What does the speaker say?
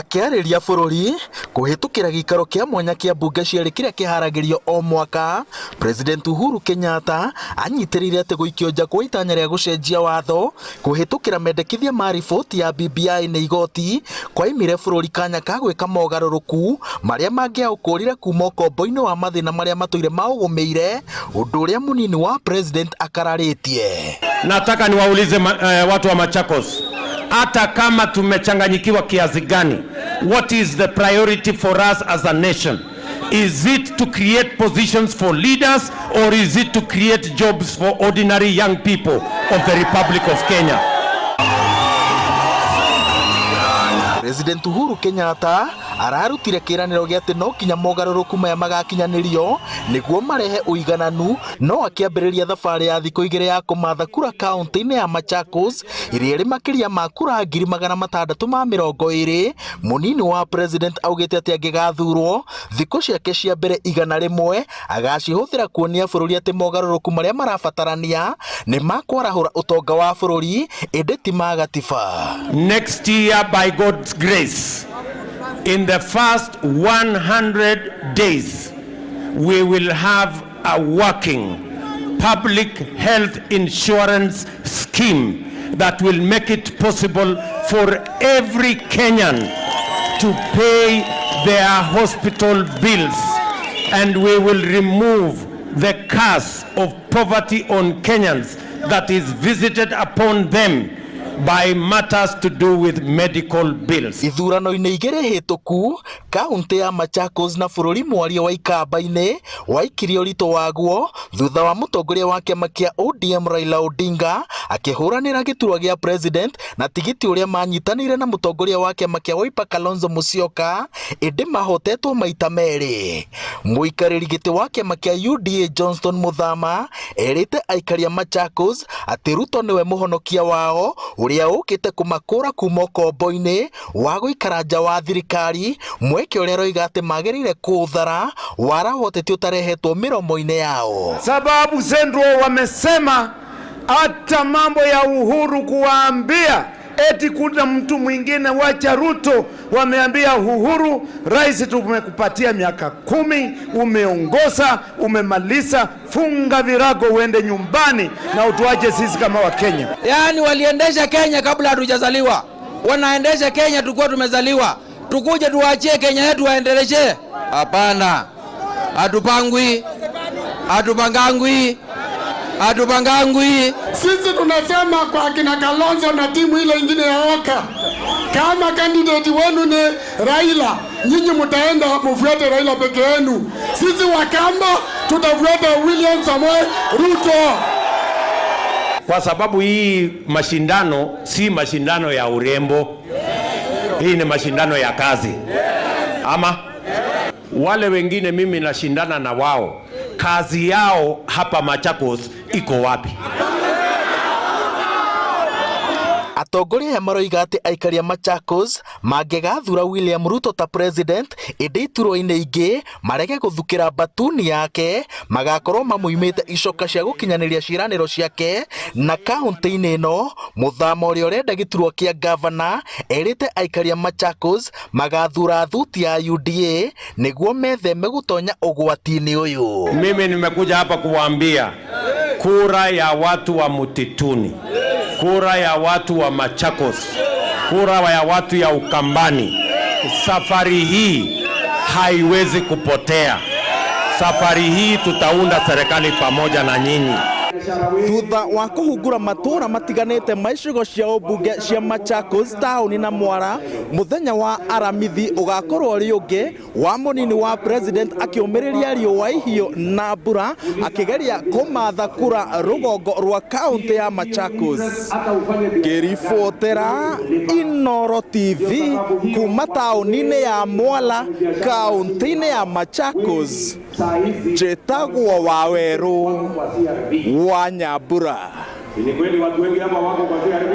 Akĩarĩria bũrũri kũhĩtũkĩra gĩikaro kĩa mwanya kĩa mbunge cierĩ kĩrĩa kĩharagĩrio o mwaka, President Uhuru Kenyatta anyitĩrĩire atĩ gũikio nja kwa itanya rĩa gũcenjia watho kũhĩtũkĩra mendekithia ma riboti ya BBI nĩ igoti kwaimire bũrũri kanya ka gwĩka mogarũrũku marĩa mangĩaũkũrire kuma ũkombo-inĩ wa mathĩna marĩa matũire maũgũmĩire, ũndũ ũrĩa mũnini wa president akararĩtie. Nataka niwaulize watu wa Machakos, hata kama tumechanganyikiwa kiasi gani, what is the priority for us as a nation? Is it to create positions for leaders or is it to create jobs for ordinary young people of the Republic of Kenya? President Uhuru Kenyatta ararutire kĩĩranĩro gĩa atĩ no kinya mogarũrũku maya magakinyanĩrio nĩguo marehe ũigananu, no akĩambĩrĩria thabarĩ ya thikũ 2 ya kũmatha kura kaunti-inĩ ya Machakos ĩrĩa ĩrĩ makĩria ma kura 620,000. Mũnini wa president augĩte atĩ angĩgathurwo, thikũ ciake cia mbere 100 agacihũthĩra kuonia bũrũri atĩ mogarũrũku marĩa marabatarania nĩ makwarahũra ũtonga wa bũrũri ĩndĩ ti ma gatiba. Next year, by God's grace, in the first 100 days, we will have a working public health insurance scheme that will make it possible for every Kenyan to pay their hospital bills. And we will remove the curse of poverty on Kenyans that is visited upon them by matters to do with medical bills. Ithurano-inĩ 2 hĩtũku, kaunti ya Machakos na bũrũri mwaria wa Ikamba-inĩ waikirie ũritũ waguo thutha wa mũtongoria wa kĩama kĩa ODM Raila Odinga akĩhũranĩra gĩturwa gĩa president na tigiti ũrĩa manyitanĩire na mũtongoria wa kĩama kĩa Wiper Kalonzo Musyoka, ĩndĩ mahotetwo maita merĩ. Mũikarĩri gĩtĩ wa kĩama kĩa UDA Johnston Muthama erĩte aikari a Machakos atĩ Ruto nĩwe mũhonokia wao ũrĩa ũkĩte kũmakũra kuma ũkombo-inĩ wa gũikara nja wa thirikari, mweke ũrĩa aroiga atĩ magĩrĩire kũũthara wara wa ũteti ũtarehetwo mĩromo-inĩ yao. Sababu Central wamesema hata mambo ya Uhuru kuwaambia eti kuna mtu mwingine, wacha Ruto. Wameambia Uhuru, rais, tumekupatia miaka 10, umeongoza, umemaliza, funga virago uende nyumbani na utuache sisi kama Wakenya. Yaani waliendesha Kenya kabla hatujazaliwa, wanaendesha Kenya tukuwa tumezaliwa, tukuje tuwaachie Kenya yetu waendeleshe? Hapana, hatupangwi, hatupangangwi, hatupangangwi. Sisi tunasema kwa kina Kalonzo na timu ile ingine ya Oka, kama candidate wenu ni Raila, nyinyi mtaenda mufuate Raila peke yenu. Sisi Wakamba tutafuata William Samoei Ruto. Kwa sababu hii mashindano si mashindano ya urembo, hii ni mashindano ya kazi. Ama wale wengine mimi nashindana na wao, kazi yao hapa Machakos iko wapi? Atongoria aya maroiga atĩ aikari a Machakos mangĩgathura William Ruto ta president, ĩndĩ iturwa-inĩ ingĩ marege gũthukĩra mbatuni yake, magakorwo mamũimĩte icoka cia gũkinyanĩria ciĩranĩro ciake. Na kaunti-inĩ ĩno, Muthama ũrĩa ũrenda gĩturwa kĩa gavana erĩte aikari a Machakos magathura thuti ya UDA nĩguo metheme gũtonya ũgwati-inĩ ũyũ. Mimi nimekuja hapa kuwaambia kura ya watu wa mtituni, kura ya watu wa Machakos, kura ya watu ya Ukambani, safari hii haiwezi kupotea. Safari hii tutaunda serikali pamoja na nyinyi. Thutha wa kũhungura matũũra matiganĩte ma icigo cia ũmbunge cia Machakos taũni na Mwara, mũthenya wa Aramithi ũgakorwo ũrĩ ũngĩ wa mũnini wa president akĩũmĩrĩria riũa ihiũ na mbura akĩgeria kũmatha kura rũgongo rwa kaunti ya Machakos. Ngĩribotera Inooro TV kuma taũni-inĩ ya Mwala, kaunti-inĩ ya Machakos, njĩtagwo Wawerũ wa Nyambura. Ni kweli watu wengi hapa wako kwa